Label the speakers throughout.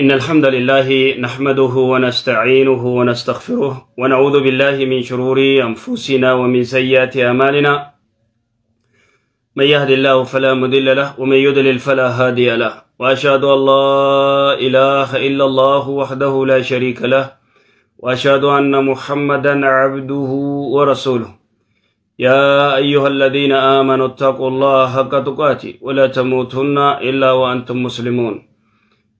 Speaker 1: إن الحمد لله نحمده ونستعينه ونستغفره ونعوذ بالله من شرور أنفسنا ومن سيئات أعمالنا. من يهد الله فلا مضل له ومن يضلل فلا هادي له، وأشهد أن لا إله إلا الله وحده لا شريك له، وأشهد أن محمدا عبده ورسوله. يا أيها الذين آمنوا اتقوا الله حق تقاته ولا تموتن إلا وأنتم مسلمون.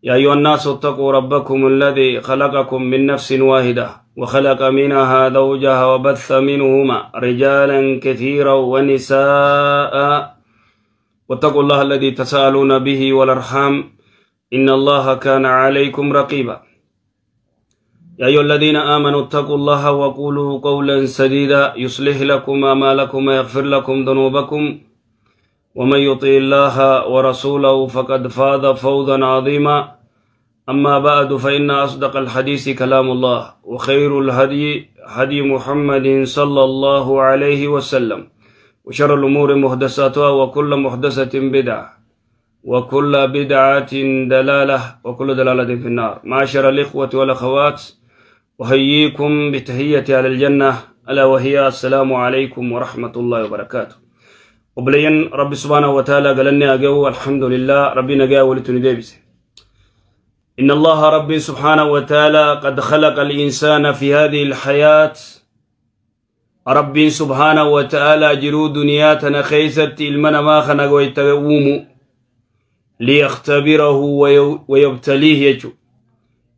Speaker 1: يا أيها الناس اتقوا ربكم الذي خلقكم من نفس واحدة وخلق منها زوجها وبث منهما رجالا كثيرا ونساء، واتقوا الله الذي تساءلون به والأرحام إن الله كان عليكم رقيبا. يا أيها الذين آمنوا اتقوا الله وقولوا قولا سديدا يصلح لكم أعمالكم ويغفر لكم ذنوبكم، ومن يطع الله ورسوله فقد فاز فوزا عظيما. أما بعد، فإن أصدق الحديث كلام الله، وخير الهدي هدي محمد صلى الله عليه وسلم، وشر الأمور محدثاتها، وكل محدثة بدعة، وكل بدعة دلالة، وكل دلالة في النار. معاشر الإخوة والأخوات، أحييكم بتحية على الجنة، ألا وهي السلام عليكم ورحمة الله وبركاته. Obboleeyyan Rabbi سبحانه وتعالى galanni haa ga'u. الحمد لله Rabbi nagaa walitti nu deebise. إن الله ربي سبحانه وتعالى قد خلق الإنسان في هذه الحياة. ربي سبحانه وتعالى jiruu duniyaa tana keessatti ilma namaa kana uumu ليختبره ويبتليه jechuu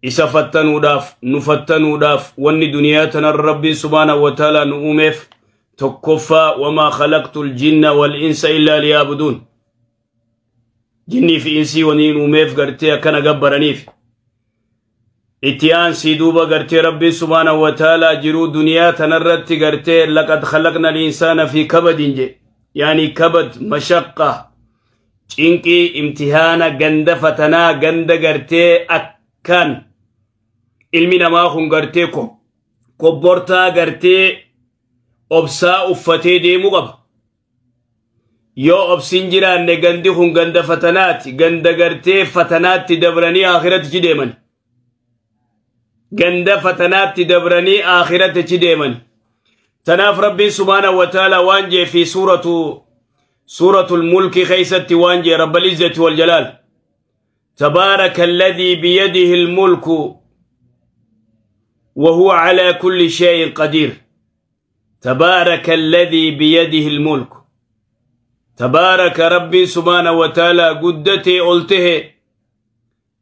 Speaker 1: isa fattanuudhaaf nu fattanuudhaaf wanni duniyaa tana Rabbi سبحانه وتعالى nu uumeef tokkoffaa وما خلقت الجن والإنس إلا ليعبدون. Jinnii fi insii waniin uumeef gartee akkana gabbaraniif. Itti aansii duuba gartee Rabbiin سبحانه وتعالى jiruu duniyaa tanarratti gartee لقد خلقنا الإنسان في كبد je, يعني كبد مشقة, cinqii, imtihaana, ganda fatanaa, ganda gartee akkaan ilmi namaa kun gartee kobbortaa gartee obsaa uffatee deemuu qaba. Yoo obsin jiraanne gandi kun ganda fatanaati, ganda gartee fatanaatti dabranii akhiratti deeman. Ganda fatanaatti dabranii akhiratti deeman. Tanaaf Rabbiin سبحانه وتعالى waan jee fi سورة الملك keessatti waan jee رب العزة والجلال: تبارك الذي بيده الملك وهو على كل شيء قدير. تبارك الذي بيده الملك. تبارك ربي سبحانه وتعالى guddatee ol tahe,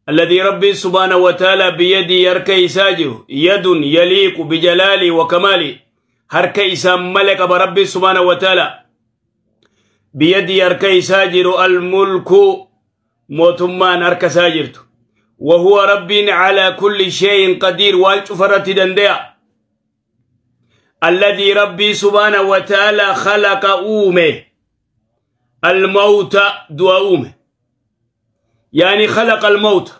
Speaker 1: الذي ربي سبحانه وتعالى بيده harka isaa jiru, يد يليق بجلاله وكماله, harka isaa ملك ربي سبحانه وتعالى بيده harka isaa jiru, الملك mootummaan harka isaa jirtu, وهو ربي على كل شيء قدير waan cufarratti danda'a. الذي ربي سبحانه وتعالى خلق uume الموت du'a uume, يعني خلق الموت.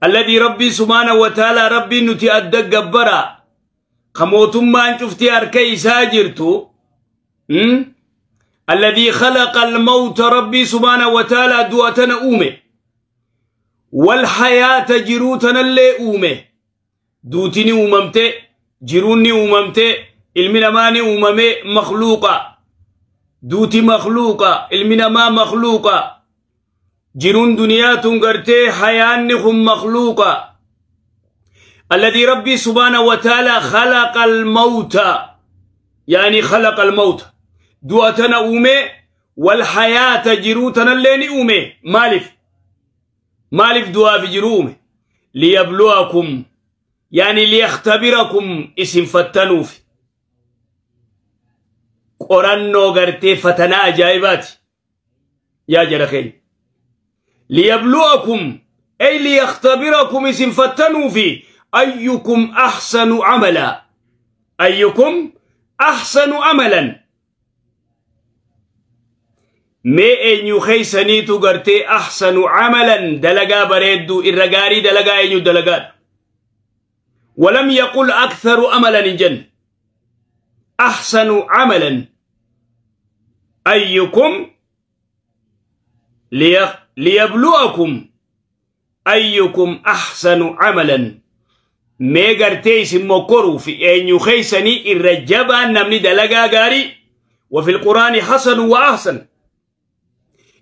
Speaker 1: الذي ربي سبحانه وتعالى ربي nuti adda gabbara ka mootummaan cufti harka isaa jirtu, الذي خلق الموت ربي سبحانه وتعالى du'a tana uume, والحياة jiruu tanallee uume. Duutini uumamte, jiruunni uumamte, ilmi namaani uumame مخلوقة. Duuti مخلوقة, ilmi namaa مخلوقة, jiruun duniyaa tun gartee hayaanni kun مخلوقة. الذي ربي سبحانه وتعالى خلق الموت, يعني خلق الموت du'a tana uume, والحياة jiruu tanallee uume. Maaliif? Maaliif du'aa fi jiruu uume? ليبلوكم, يعني ليختبركم, isin fattanuuf. Qorannoo gartee fatanaa ajaa'ibaati yaa jara keenya. ليبلوكم أي ليختبركم, isin fattanuufi, أيكم أحسن عملا. أيكم أحسن عملا. Mee eenyu keeysaniitu gartee أحسن عملا, dalagaa bareedduu irra gaarii dalagaa eenyu dalagaadha? ولم يقل أكثر أملا الجنة, أحسن عملا. أيكم ليبلوكم. أيكم أحسن عملا mee gartee isin mokkoruu fi eenyu keeysanii irra jabaan namni dalagaa gaarii. وفي القرآن حسن وأحسن.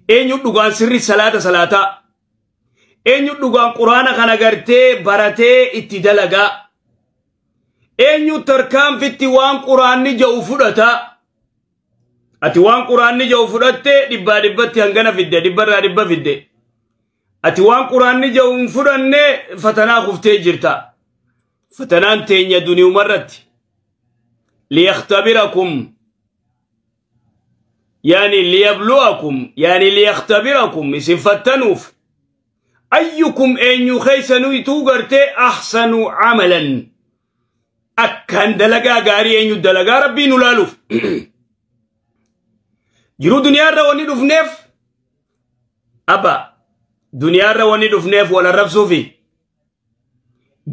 Speaker 1: Eenyu dhugaan sirri salaata salaataa? Eenyu dhugaan quraana kana gartee baratee itti dalagaa? Eenyu tarkaanfitti waan quraanni ja'u fudhata? Ati waan quraanni ja'u fudhatte, dhibbaa dhibbatti hangana fidde, dhibbarraa dhibba fidde. Ati waan quraanni ja'u hin fudhanne, fatanaa kuftee jirta. Fatanaan teenya duniyumarratti ليختبركم، يعني ليبلوكم، يعني ليختبركم, isin fattanuuf, أيكم eenyu keeysanuituu gartee أحسن عملا akkaan dalagaa gaarii eenyu dalagaa. Rabbii nu laaluuf jiruu duniyaarra wanni dhufneef, abba, duniyaarra wanni dhufneef wal arrabsuufi?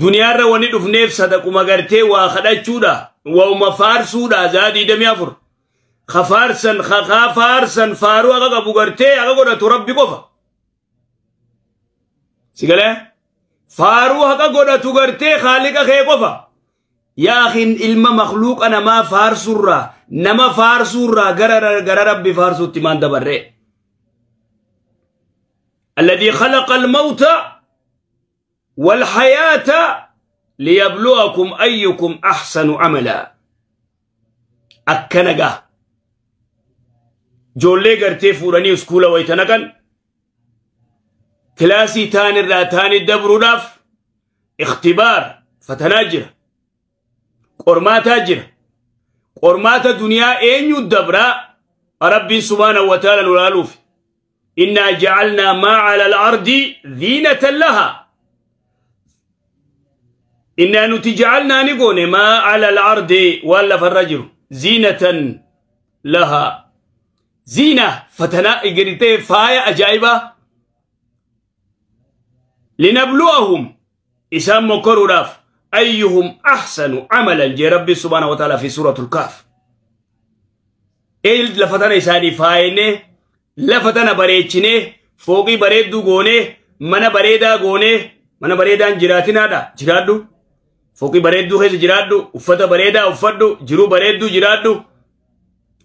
Speaker 1: Duniyaarra wanni dhufneef sadaquma gartee waa kadhachuudha, wauma faarsuudha? Zaa 24 kafaarsan faarsan faaruu akka qabu gartee akka godhatu Rabbi qofa. Sigalee faaruu haqa godhatu gartee Khaaliqa kee qofa. Yaa akhin, ilma makluuqa namaa faarsurraa, nama faarsurraa gara Rabbi faarsuutti maan dabarree? الذي خلق الموت والحياة ليبلوكم أيكم أحسن عملا. Akkana gaa joollee gartee fuudhanii iskuula wayita naqan, kilaasii taan irraa taanii dabruudhaaf اختبار fatanaa jira, qormaataa jira. Qormaata duniyaa eenyu dabraa? Rabbiin سبحانه وتعالى nu laaluuf. إنا جعلنا ما على الأرض زينة لها. إنا nuti جعلنا ni goone, ما على الأرض waan lafarra jiru, زينة لها, زينة fatanaa egeritee faaya ajaa'ibaa, لنبلوهم isaan mokkoruudhaaf, أيهم أحسن عملا jee Rabbi سبحانه وتعالى في سورة الكهف. Ee lafa tana isaanii faayinee, lafa tana bareechinee, fooqii bareedduu goonee, mana bareedaa goonee, mana bareedaan jiraatinaadha jiraadhu, fooqii bareedduu keessa jiraadhu, uffata bareedaa uffadhu, jiruu bareedduu jiraadhu,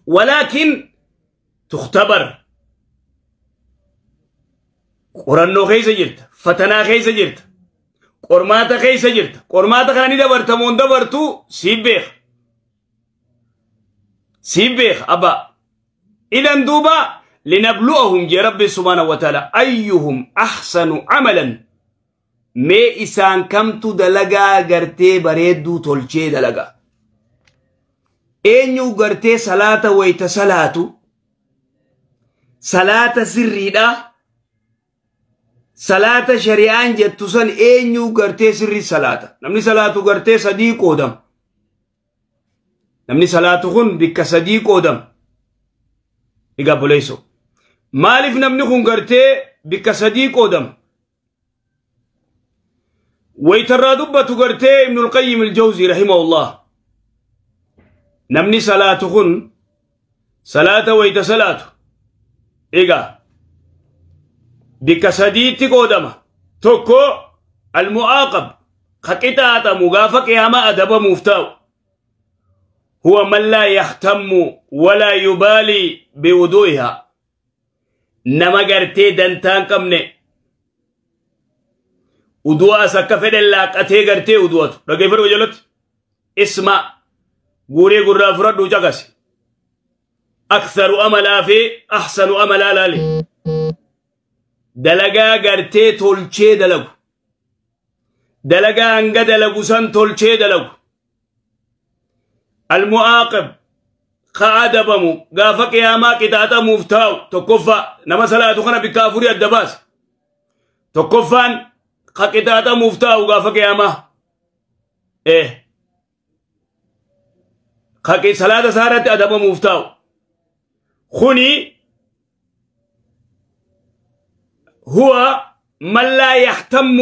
Speaker 1: ولكن تختبر. Qorannoo keessa jirta, fatanaa keessa jirta, qormaata keessa jirta. Qormaata kana ni dabarta moo hin dabartu, siif beeka, siif beeka, abba. إذن duuba لنبلوهم jee Rabbi سبحانه وتعالى أيهم أحسن عملا. Mee isaan kamtu dalagaa gartee bareedduu tolchee dalagaa? Eenyu gartee salaata wayta salaatu salaata sirriidha, salaata shari'aan jettu san eenyu gartee sirri salaata? Namni salaatu gartee sadii qoodama. Namni salaatu kun bikka sadii qoodama. Egaa buleeyso, maaliif namni kun gartee bikka sadii qoodama? Waytarraa dubbatu gartee Ibnul Qayyim Aljawzi رحمه الله, namni salaatu kun salaata wayta salaatu egaa bikka sadiitti qoodama. Tokko المعاقب, ka qixaaxamu, gaafa qiyaamaa adabamuuf taa'u, هو من لا يهتم ولا يبالي بوضوئها. Nama gartee dantaan qabne, udu'aas akka fedhan laaqatee gartee udu'atu. Dhaggeeffadhu jalatti, اسمع, guuree gurraa fudhadhu, caqasi. أكثر عملا fi أحسن عملا laali. Dalagaa gartee tolchee dalagu, dalagaa hanga dalagu san tolchee dalagu. المعاقب ka adabamu, gaafa qiyaamaa qixaaxamuuf taa'u. Tokkoffaa, nama salaatu kana bikka afurii adda baase. Tokkoffaan ka qixaaxamuuf taa'u gaafa qiyaamaa, ka salaata isaa irratti adabamuuf taa'u kuni هو من لا يهتم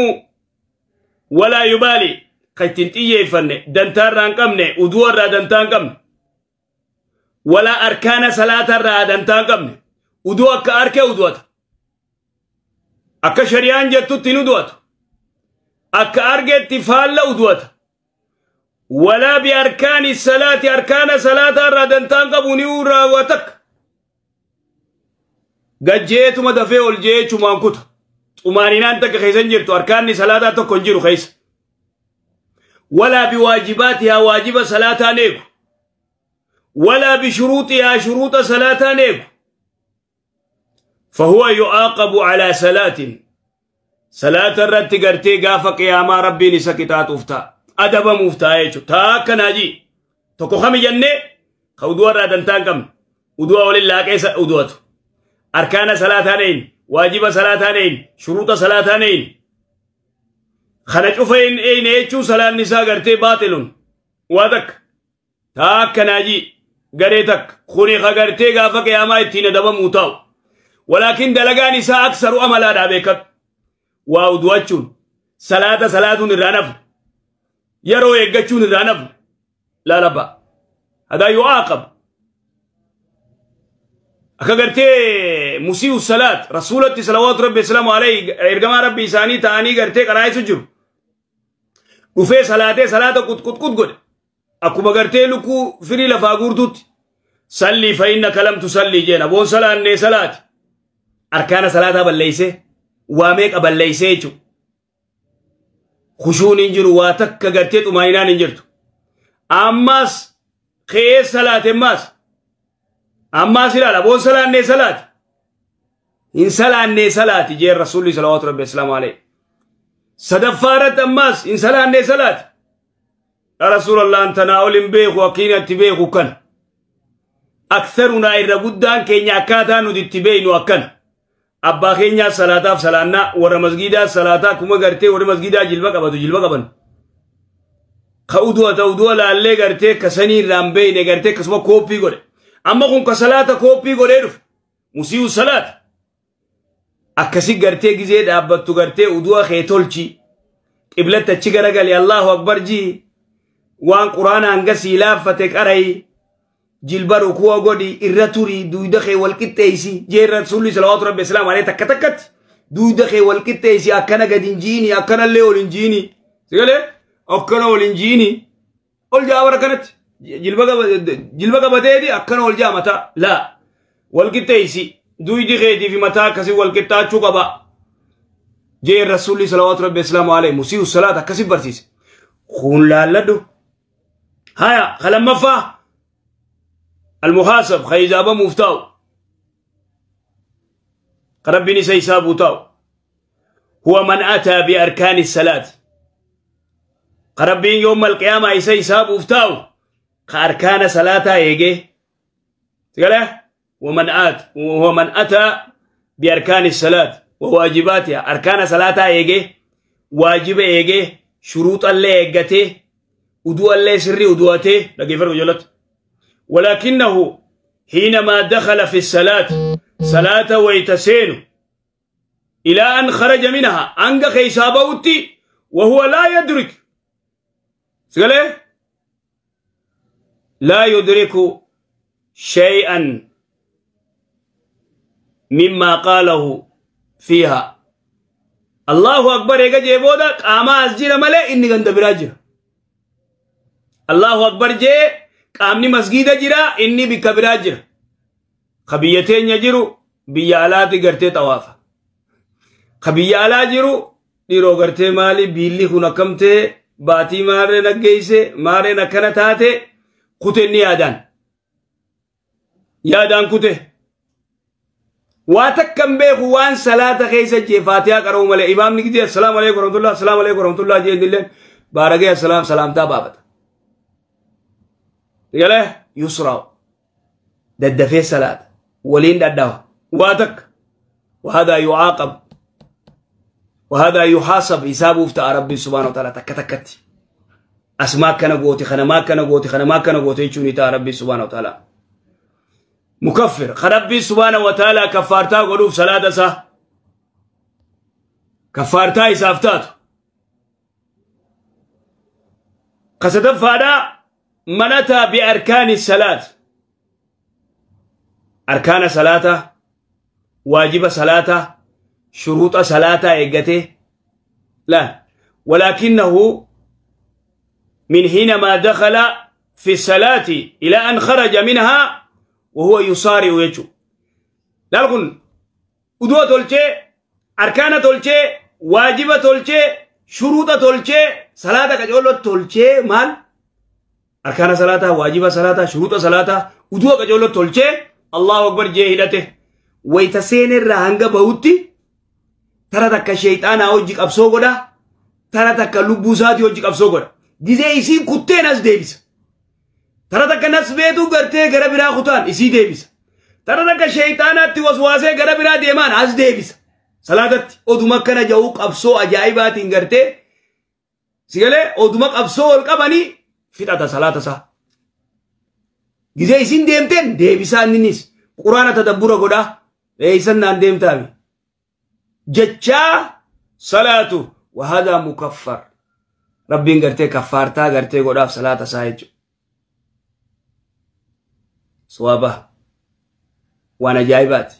Speaker 1: ولا يبالي, ka ittiin xiyyeeffanne, dantaa irraa hin qabne, uduu irraa dantaa hin qabne, walaa arkaana salaata irraa dantaa hin qabne, uduu akka harkee udu'ata. Akka shari'aan jettutti hin udu'atu. Akka argetti faalla udu'ata. Walaa bi arkaani salaati arkaana salaataa irraa dantaan qabu ni raawwatakka. Gajjeetuma dafee ol jeechumaan kuta. Xumaaninaan takka keessa hin jirtu arkaanni salaataa tokko hin jiru keessa. Walaa bi waajibaatihaa waajiba salaataan eegu. Walaa bi shuruuxihaa shuruuxa salaataan eegu. فهو يعاقب على صلاة صلاة الرت غرتي غاف قياما ربي نسكتات افتا ادب مفتا يچو تا كناجي تكو خمي جنة خودو ردنتان كم ودوا ولله كيس ودوت اركان صلاتين واجب صلاتين شروط صلاتين خرج فين اين يچو صلاه النساء غرتي باطل وادك تا كناجي غريتك خوني غرتي غاف قياما اتين دب موتاو ولكن دلقان إساء أكثر أملا دابيكت واودواتشون صلاة صلاة الرانف يرو يقتشون الرانف لا لبا هذا يعاقب أكا مسيء الصلاة رسولة صلوات ربي السلام عليه إرقما ربي إساني تاني قرتي قرأي سجر وفي صلاة صلاة قد قد قد قد أكو بقرتي لكو فري لفاقور صلي فإنك لم تصلي جينا بون صلاة ني صلاة أركان صلاة بليسه واميك بليسه خشون انجر واتك قرتيت وماينان انجرتو أماس خيس صلاة أماس أماس لا بون صلاة ني صلاة إن صلاة ني صلاة جي الرسول صلى الله عليه وسلم عليه صدفارت أماس إن صلاة ني صلاة يا رسول الله أنت ناول بيخ وكين تبيخ وكن أكثرنا إرغدان كينيا كاتا ندتبين وكن أبا كينيا صلاة فصلانا ورا مسجدا صلاة كما غرتي ورا مسجدا جلبا قبدو جلبا قبن خودوا تودوا لالي غرتي كسني رامبي نغرتي كسما كوبي غوري أما كون كصلاة كوبي غوري رف مسيو صلاة أكسي غرتي غزي دابتو غرتي ودوا خيتولشي قبلة تشغرغلي الله أكبر جي وان قرآن أنغسي لافتك أرأي جلبا ركوع غدي الرتوري دويدخي والكتيسي جي رسول صلوات ربي السلام عليه تك تكت دويدخي والكتيسي أكنا قدنجيني أكنا اللي ولنجيني سيقولي أكنا ولنجيني قل جاورا كانت جلبا قبتيدي أكنا والجامتا لا والكتيسي دويدخي دي في متا كسي والكتاتشو قبا جي رسول صلوات ربي السلام عليه مسيو الصلاة كسي برسيس خون لا لدو هيا خلما المحاسب خيزابا مفتاو ربني سيسابو تاو هو من أتى بأركان الصلاة ربي يوم القيامة يسيسابو مفتاو أركان صلاة يجي تقوله ومن آت وهو من أتى بأركان الصلاة وواجباتها أركان صلاة يجي واجب يجي شروط الله يجته ودو الله سري ودوته لقي فرق جلت ولكنه حينما دخل في الصلاة صلاة ويتسين إلى أن خرج منها أنك خيسابوتي وهو لا يدرك سقاله لا يدرك شيئا مما قاله فيها الله أكبر يجي جيبودا قام أسجير ملأ إني غند براجر الله أكبر جي قامني مسجد جرا إني بكبراجر خبيتين يجرو بيالات غرتي طوافا خبيالا جرو ديرو غرتي مالي بيلي خنكمته باتي ماري نگيسه ماري نكنتاته كوتني يادان يادان كوته واتكم بيه وان صلاة خيسة جي فاتحة قرأوا ملي إمام نكتي السلام عليكم ورحمة الله السلام عليكم ورحمة الله جي دلين بارك السلام سلامتا بابت قاله يسرع ددفي صلاة ولين ددوا واتك وهذا يعاقب وهذا يحاسب حسابه افتاء ربي سبحانه وتعالى تك تكت أسماء كان قوتي خنا كان قوتي خنا كان قوتي يشوني تا ربي سبحانه وتعالى مكفر خربي سبحانه وتعالى كفارتا قلوب صلاة سا كفارتا إسافتات قصد فادا من أتى بأركان الصلاة أركان صلاة واجب صلاة Shuruuxa salaataa eeggatee la, ولكنه من حينما دخل في الصلاة إلى أن خرج منها وهو يصارع يجو. لكن uduu tolchee, arkaana tolchee, waajiba tolchee, shuruuxa tolchee, salaata qacooloo tolchee, maal, arkaana salaataa, waajiba salaataa, shuruuxa salaataa, uduu qacooloo tolchee, Allahu akbar jee hidhate, wayta seenerraa hanga bahutti tara takka sheeyxaanaa hojii qabsoo godha, tara takka lubbuu isaatii hojii qabsoo godha. Gizee isiin kutteen as deebisa. Tara takka nas beetuu gartee gara biraa kutaan isii deebisa. Tara takka sheeyxaanaatti waswaasee gara biraa deemaan as deebisa. Salaatatti oduma akkana ja'uu qabsoo ajaa'ibaatiin gartee sigalee oduma qabsoo ol qabanii fixata salaata isaa. Gizee isin deemteen deebisaa, innis quraana tadabbura godhaa, eeysan naan deemtaami jechaa salaatu. وهذا مكفر, rabbiin gartee kaffaartaa gartee godhaaf salaata isaa jechuudha. Sawaaba waan ajaa'ibaati.